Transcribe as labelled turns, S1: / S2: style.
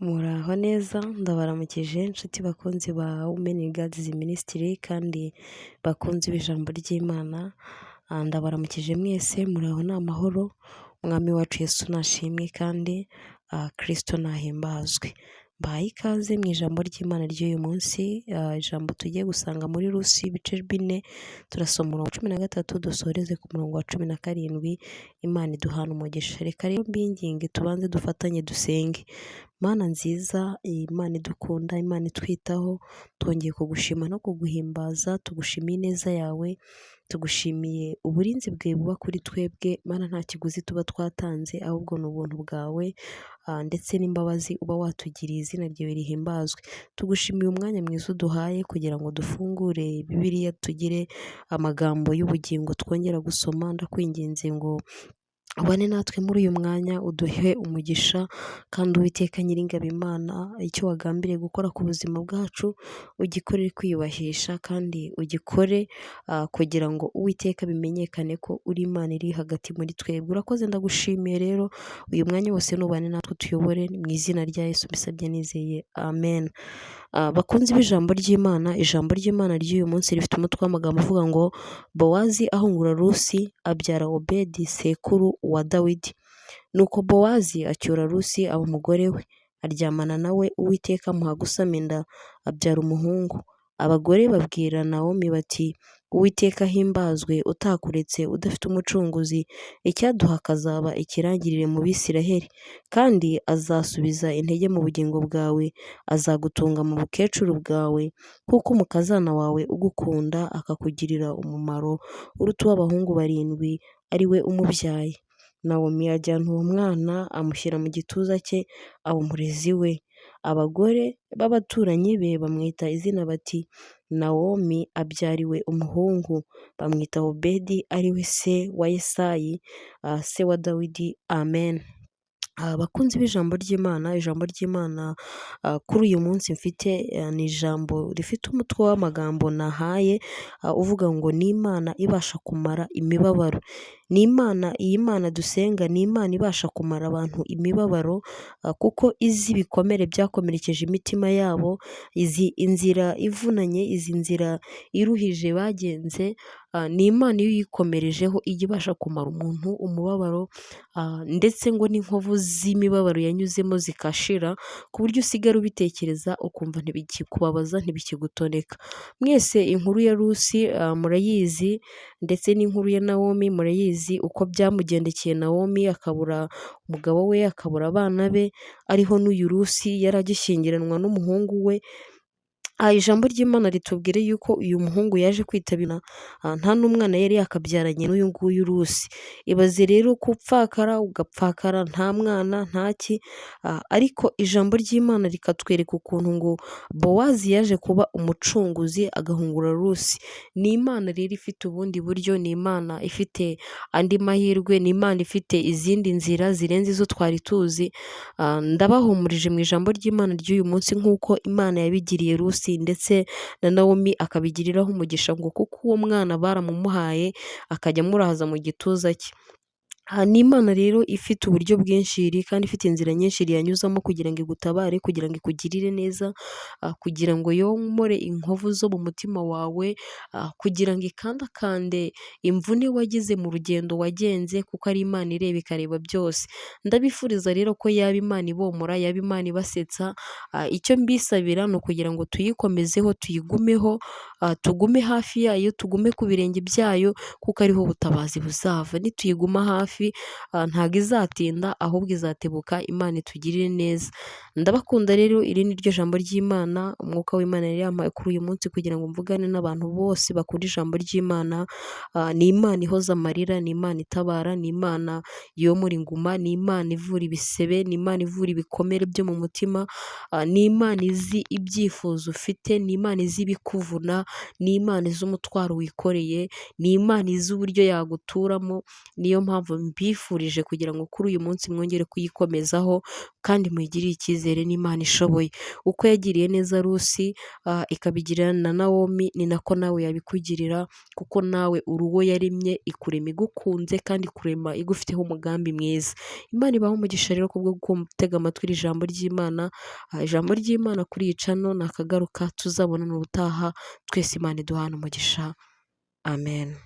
S1: Muraho neza, ndabaramukije inshuti bakunzi ba Women in God's Ministry kandi bakunzi b'ijambo ry'Imana, ndabaramukije mwese, muraho ni amahoro, Umwami wacu Yesu nashimwe kandi Kristo nahimbazwe. Mbahaye ikaze mu ijambo ry'Imana ry'uyu munsi, ijambo tugiye gusanga muri Rusi ibice 4, turasoma umurongo wa 13 dusoreze ku murongo wa 17, Imana iduhana umugisha. Reka rero mbinginge tubanze dufatanye dusenge. Mana nziza, Imana idukunda, Imana itwitaho, twongeye kugushima no kuguhimbaza, tugushimiye ineza yawe, tugushimiye uburinzi bwawe buba kuri twebwe, Mana nta kiguzi tuba twatanze ahubwo ni ubuntu bwawe ndetse n'imbabazi uba watugiriye, izina ryawe rihimbazwe. Tugushimiye umwanya mwiza uduhaye kugira ngo dufungure Bibiliya tugire amagambo y'ubugingo twongera gusoma, ndakwinginze ngo ubane natwe muri uyu mwanya uduhe umugisha kandi Uwiteka Nyiringabo Imana icyo wagambiriye gukora ku buzima bwacu ugikorere kwiyubahisha kandi ugikore kugira ngo Uwiteka bimenyekane ko uri Imana iri hagati muri twebwe. Urakoze, ndagushimiye rero uyu mwanya wose nubane natwe utuyobore mu izina rya Yesu mbisabye nizeye, amen. Bakunzi b'ijambo ry'Imana, ijambo ry'Imana ry'uyu munsi rifite umutwe w'amagambo uvuga ngo Bowazi ahungura Rusi abyara Obedi sekuru wa Dawidi. Nuko Bowazi acyura Rusi aba umugore we, aryamana na we, Uwiteka amuha gusama inda abyara umuhungu. Abagore babwira Nawomi bati Uwiteka ahimbazwe utakuretse udafite umucunguzi, icyaduha akazaba ikirangirire mu Bisiraheli, kandi azasubiza intege mu bugingo bwawe, azagutunga mu bukecuru bwawe, kuko umukazana wawe ugukunda akakugirira umumaro uruta uw'abahungu 7 ari we umubyaye. Nawomi ajyana uwo mwana amushyira mu gituza cye aba umurezi we. Abagore b'abaturanyi be bamwita izina bati Nawomi abyariwe umuhungu, bamwita Obedi ari we se wa Yesayi, se wa Dawidi. Amen. Abakunzi b'ijambo ry'Imana, ijambo ry'Imana kuri uyu munsi mfite ni ijambo rifite umutwe w'amagambo nahaye uvuga ngo ni Imana ibasha kumara imibabaro. Ni Imana, iyi Mana dusenga ni Imana ibasha kumara abantu imibabaro kuko izi ibikomere byakomerekeje imitima yabo, izi inzira ivunanye, izi nzira iruhije bagenze, ni Imana iyo uyikomerejeho ijya ibasha kumara umuntu umubabaro ndetse ngo n'inkovu z'imibabaro yanyuzemo zikashira, ku buryo usigara ubitekereza ukumva ntibikikubabaza, ntibikigutoneka. Mwese inkuru ya Rusi murayizi ndetse n'inkuru ya Nawomi murayizi, uko byamugendekeye Nawomi akabura umugabo we, akabura abana be, ariho n'uyu Rusi yari agishyingiranwa n'umuhungu we. Ijambo ry'Imana ritubwira yuko uyu muhungu yaje kwitaba nta n'umwana yari yakabyaranye n'uyu nguyu Rusi. Ibaze rero gupfakara ugapfakara nta mwana ntaki, ariko ijambo ry'Imana rikatwereka ukuntu ngo Bowazi yaje kuba umucunguzi agahungura Rusi. Ni Imana rero ifite ubundi buryo, ni Imana ifite andi mahirwe, ni Imana ifite izindi nzira zirenze izo twari tuzi. Ndabahumurije mu ijambo ry'Imana ry'uyu munsi nk'uko Imana yabigiriye Rusi ndetse na Nawomi akabigiriraho umugisha ngo kuko uwo mwana baramumuhaye akajya amuraza mu gituza cye. Ni Imana rero ifite uburyo bwinshi kandi ifite inzira nyinshi yanyuzamo kugira ngo igutabare, kugira ngo ikugirire neza, kugira ngo yomore inkovu zo mu mutima wawe, kugira ngo ikandakande imvune wagize mu rugendo wagenze, kuko ari Imana ireba ikareba byose. Ndabifuriza rero ko yaba Imana ibomora, yaba Imana ibasetsa, icyo mbisabira ni ukugira ngo tuyikomezeho, tuyigumeho, tugume hafi yayo, tugume ku birenge byayo, kuko ariho ubutabazi buzava. Nituyiguma hafi ntabwo izatinda ahubwo izatebuka, Imana itugirire neza. Ndabakunda rero, iri ni ryo jambo ry'Imana umwuka w'Imana yari yampaye kuri uyu munsi kugira ngo mvugane n'abantu bose bakunda ijambo ry'Imana. Ni Imana ihoza amarira, ni Imana itabara, ni Imana yomora inguma, ni Imana ivura ibisebe, ni Imana ivura ibikomere byo mu mutima, ni Imana izi ibyifuzo ufite, ni Imana izi ibikuvuna. ni Imana izi umutwaro wikoreye, ni Imana izi uburyo yaguturamo, niyo mpamvu mbifurije kugira ngo kuri uyu munsi mwongere kuyikomezaho kandi muyigirire icyizere n'Imana ishoboye. Uko yagiriye neza Rusi ikabigirira na Nawomi, ni nako nawe yabikugirira kuko nawe uri uwo yaremye, ikurema igukunze kandi ikurema igufiteho umugambi mwiza. Imana ibahe umugisha rero kubwo gutega amatwi iri jambo ry'Imana, ijambo ry'Imana kuri iyi channel nakagaruka, tuzabonana ubutaha, twese Imana iduhane umugisha, amen.